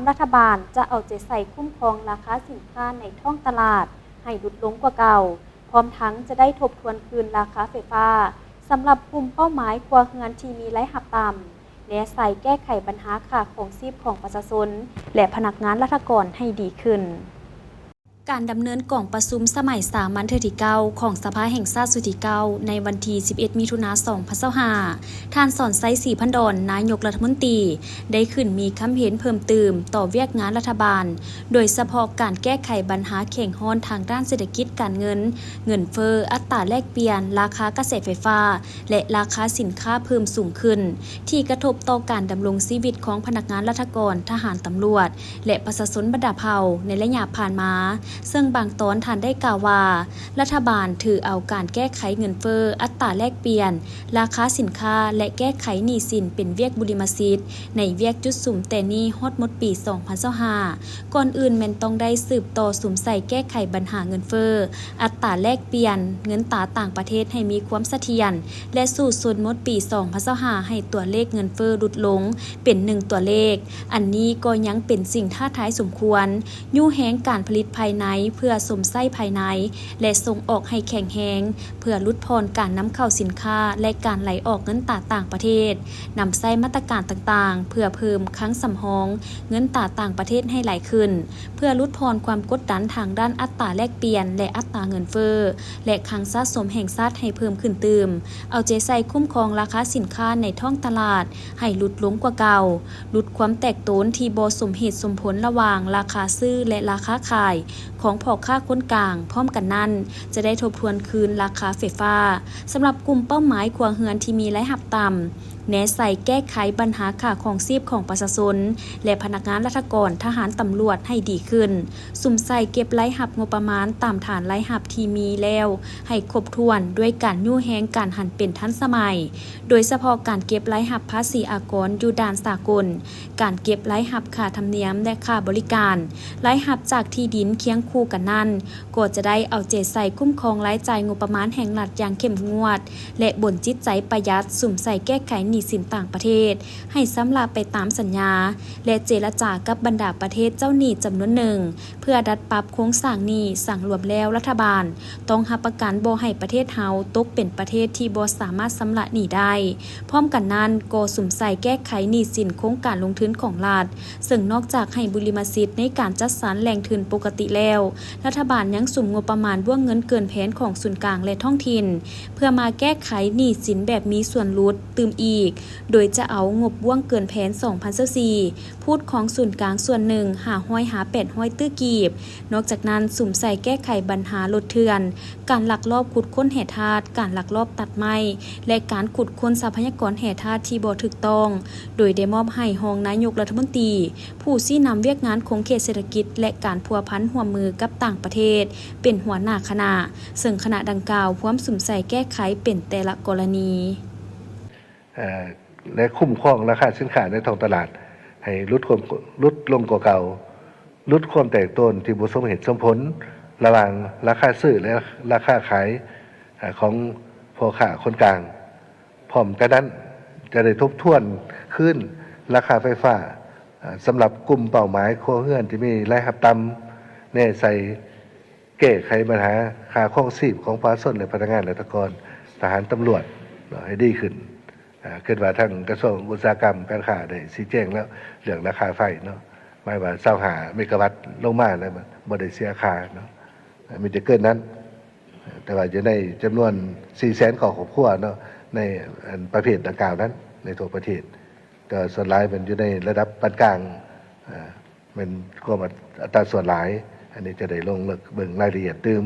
ລັດຖະບານຈະເອົາໃຈໃສ່ຄຸ້ມຄອງລາຄາສິນຄ້າໃນທ້ອງຕະຫຼາດໃຫ້ຫຼຸດລົງກວ່າເກົ່າ, ພ້ອມທັງຈະໄດ້ທົບທວນຄືນລາຄາໄຟຟ້າສຳລັບກຸ່ມເປົ້າໝາຍຄົວເຮືອນທີ່ມີລາຍຮັບຕ່ຳ, ແນໃສ່ແກ້ໄຂບັນຫາຄ່າຄອງຊີບຂອງປະຊາຊົນ ແລະ ພະນັກງານລັດຖະກອນໃຫ້ດີຂຶ້ນ. ການດຳເນີນກອງປະຊຸມສະໄໝສາມັນເທື່ອທີເກົ້າຂອງສະພາແຫ່ງຊາດຊຸດທີເກົ້າ ໃນວັນທີສິບເອັດ ມິຖຸນາ ສອງພັນຊາວຫ້າ, ທ່ານ ສອນໄຊ ສີພັນດອນ ນາຍົກລັດຖະມົນຕີ ໄດ້ຂຶ້ນມີຄຳເຫັນເພີ່ມຕື່ມຕໍ່ວຽກງານລັດຖະບານ, ໂດຍສະເພາະການແກ້ໄຂບັນຫາແຂງຮ້ອນທາງດ້ານເສດຖະກິດການເງິນ, ເງິນເຟີ້, ອັດຕາແລກປ່ຽນ, ລາຄາກະແສໄຟຟ້າ ແລະ ລາຄາສິນຄ້າເພີ່ມສູງຂຶ້ນ ທີ່ກະທົບຕໍ່ການດຳລົງຊີວິດຂອງພະນັກງານລັດຖະກອນ, ທະຫານ, ຕຳຫຼວດ ແລະ ປະຊາຊົນບັນດາເຜົ່າໃນໄລຍະຜ່ານມາ, ເຊິ່ງບາງຕອນທ່ານໄດ້ກ່າວວ່າ ລັດຖະບານຖືເອົາການແກ້ໄຂເງິນເຟີ້, ອັດຕາແລກປ່ຽນ, ລາຄາສິນຄ້າ ແລະ ແກ້ໄຂໜີ້ສິນເປັນວຽກບຸລິມະສິດ ໃນວຽກຈຸດສຸມແຕ່ນີ້ຮອດໝົດປີສອງພັນຊາວຫ້າ. ກ່ອນອື່ນແມ່ນຕ້ອງໄດ້ສືບຕໍ່ສຸມໃສ່ແກ້ໄຂບັນຫາເງິນເຟີ້, ອັດຕາແລກປ່ຽນເງິນຕາຕ່າງປະເທດໃຫ້ມີຄວາມສະຖຽນ ແລະ ສູ້ຊົນໝົດປີສອງພັນຊາວຫ້າໃຫ້ຕົວເລກເງິນເຟີ້ຫຼຸດລົງເປັນໜຶ່ງຕົວເລກ. ອັນນີ້ກໍຍັງເປັນສິ່ງທ້າທາຍສົມຄວນ, ຍູ້ແຮງການຜະລິດພາຍໃນເພື່ອຊົມໃຊ້ພາຍໃນ ແລະ ສົ່ງອອກໃຫ້ແຂງແຮງ ເພື່ອຫຼຸດຜ່ອນການນຳເຂົ້າສິນຄ້າ ແລະ ການໄຫຼອອກເງິນຕາຕ່າງປະເທດ, ນຳໃຊ້ມາດຕະການຕ່າງໆ ເພື່ອເພີ່ມຄັງສຳຮອງເງິນຕາຕ່າງປະເທດໃຫ້ຫຼາຍຂຶ້ນ, ເພື່ອຫຼຸດຜ່ອນຄວາມກົດດັນທາງດ້ານອັດຕາແລກປ່ຽນ ແລະ ອັດຕາເງິນເຟີ້ ແລະ ຄັງສະສົມແຫ່ງຊາດໃຫ້ເພີ່ມຂຶ້ນຕື່ມ, ເອົາໃຈໃສ່ຄຸ້ມຄອງລາຄາສິນຄ້າໃນທ້ອງຕະຫຼາດໃຫ້ຫຼຸດລົງກວ່າເກົ່າ, ຫຼຸດຄວາມແຕກໂຕນທີ່ບໍ່ສົມເຫດສົມຜົນລະຫວ່າງລາຄາຊື້ ແລະ ລາຄາຂາຍ ຂອງພໍ່ຄ້າຄົນກາງ. ພ້ອມກັນນັ້ນ, ຈະໄດ້ທົບທວນຄືນລາຄາໄຟຟ້າສຳລັບກຸ່ມເປົ້າໝາຍຄົວເຮືອນທີ່ມີລາຍຮັບຕ່ຳ, ແນໃສ່ແກ້ໄຂບັນຫາຄ່າຄອງຊີບຂອງປະຊາຊົນ ແລະ ພະນັກງານລັດຖະກອນ, ທະຫານ, ຕຳຫຼວດໃຫ້ດີຂຶ້ນ, ສຸມໃສ່ເກັບລາຍຮັບງົບປະມານຕາມຖານລາຍຮັບທີ່ມີແລ້ວໃຫ້ຄົບຖ້ວນ ດ້ວຍການຍູ້ແຮງການຫັນເປັນທັນສະໄໝ, ໂດຍສະເພາະການເກັບລາຍຮັບພາສີອາກອນຢູ່ດ່ານສາກົນ, ການເກັບລາຍຮັບຄ່າທຳນຽມ ແລະ ຄ່າບໍລິການ, ລາຍຮັບຈາກທີ່ດິນ. ຄຽງຄູ່ກັນນັ້ນ, ກໍຈະໄດ້ເອົາໃຈໃສ່ຄຸ້ມຄອງລາຍຈ່າຍງົບປະມານແຫ່ງລັດຢ່າງເຂັ້ມງວດ ແລະ ບົນຈິດໃຈປະຢັດ, ສຸມໃສ່ແກ້ໄຂໜີ້ສິນຕ່າງປະເທດໃຫ້ຊຳລະໄປຕາມສັນຍາ ແລະ ເຈລະຈາກັບບັນດາປະເທດເຈົ້າໜີ້ຈຳນວນໜຶ່ງ ເພື່ອດັດປັບໂຄງສ້າງໜີ້. ສັງລວມແລ້ວ, ລັດຖະບານຕ້ອງຮັບປະກັນບໍ່ໃຫ້ປະເທດເຮົາຕົກເປັນປະເທດທີ່ບໍ່ສາມາດຊຳລະໜີ້ໄດ້. ພ້ອມກັນນັ້ນ, ກໍສຸມໃສ່ແກ້ໄຂໜີ້ສິນໂຄງການລົງທຶນຂອງລັດ, ເຊິ່ງນອກຈາກໃຫ້ບຸລິມະສິດໃນການຈັດສັນແຫຼ່ງທຶນປົກກະຕິແລ້ວ, ລັດຖະບານຍັງສຸມງົບປະມານບ້ວງເງິນເກີນແຜນຂອງສູນກາງ ແລະ ທ້ອງຖິ່ນ ເພື່ອມາແກ້ໄຂໜີ້ສິນແບບມີສ່ວນຫຼຸດຕື່ມອີກ, ໂດຍຈະເອົາງົບບ້ວງເກີນແຜນສອງພັນຊາວສີ່ ພູດຂອງສູນກາງສ່ວນໜຶ່ງ ຫ້າຮ້ອຍຫາແປດຮ້ອຍຕື້ກີບ. ນອກຈາກນັ້ນ, ສຸມໃສ່ແກ້ໄຂບັນຫາລົດເຖື່ອນ, ການລັກລອບຂຸດຄົ້ນແຮ່ທາດ, ການລັກລອບຕັດໄມ້ ແລະ ການຂຸດຄົ້ນຊັບພະຍາກອນແຮ່ທາດທີ່ບໍ່ຖືກຕ້ອງ, ໂດຍໄດ້ມອບໃຫ້ຮອງນາຍົກລັດຖະມົນຕີ ຜູ້ຊີ້ນຳວຽກງານຂົງເຂດເສດຖະກິດ ແລະ ການພົວພັນຮ່ວມມືກັບຕ່າງປະເທດ ເປັນຫົວໜ້າຄະນະ, ເຊິ່ງຄະນະດັ່ງກ່າວພວມສຸມໃສ່ແກ້ໄຂເປັນແຕ່ລະກໍລະນີ. ເອີ ແລະ ຄຸ້ມຄອງລາຄາສິນຄ້າໃນທ້ອງຕະຫຼາດໃຫ້ຫຼຸດຄວາມ ຫຼຸດລົງກວ່າເກົ່າ, ຫຼຸດຄວາມແຕກໂຕນທີ່ບໍ່ສົມເຫດສົມຜົນລະຫວ່າງລາຄາຊື້ ແລະ ລາຄາຂາຍ ເອີ ຂອງພໍ່ຄ້າຄົນກາງ. ພ້ອມກັນນັ້ນ, ຈະໄດ້ທົບທວນຄືນລາຄາໄຟຟ້າ ເອີ ສຳລັບກຸ່ມເປົ້າໝາຍຄົວເຮືອນທີ່ມີລາຍຮັບຕ່ຳ, ແນໃສ່ ແກ້ໄຂບັນຫາຄ່າຄອງຊີບຂອງປະຊາຊົນ ແລະ ພະນັກງານລັດຖະກອນ, ທະຫານ, ຕຳຫຼວດເນາະ ໃຫ້ດີຂຶ້ນ. ອາ ຄິດວ່າທາງກະຊວງອຸດສາຫະກຳການຄ້າໄດ້ຊີ້ແຈງແລ້ວ ເລື່ອງລາຄາໄຟເນາະ, ໝາຍວ່າຊາວຫ້າເມກາວັດລົງມາແລ້ວ ບໍ່ໄດ້ເສຍຄ່າເນາະ, ມີແຕ່ເກີນນັ້ນ. ແຕ່ວ່າຢູ່ໃນຈຳນວນສີ່ແສນກວ່າຄອບຄົວເນາະ ໃນ ອັນ ປະເພດດັ່ງກ່າວນັ້ນ ໃນທົ່ວປະເທດ, ແຕ່ວ່າສ່ວນຫຼາຍແມ່ນຢູ່ໃນລະດັບປານກາງ ອາ ແມ່ນຄວາມອັດຕາສ່ວນຫຼາຍ. ອັນນີ້ຈະໄດ້ລົງເລິກເບິ່ງລາຍລະອຽດຕື່ມ.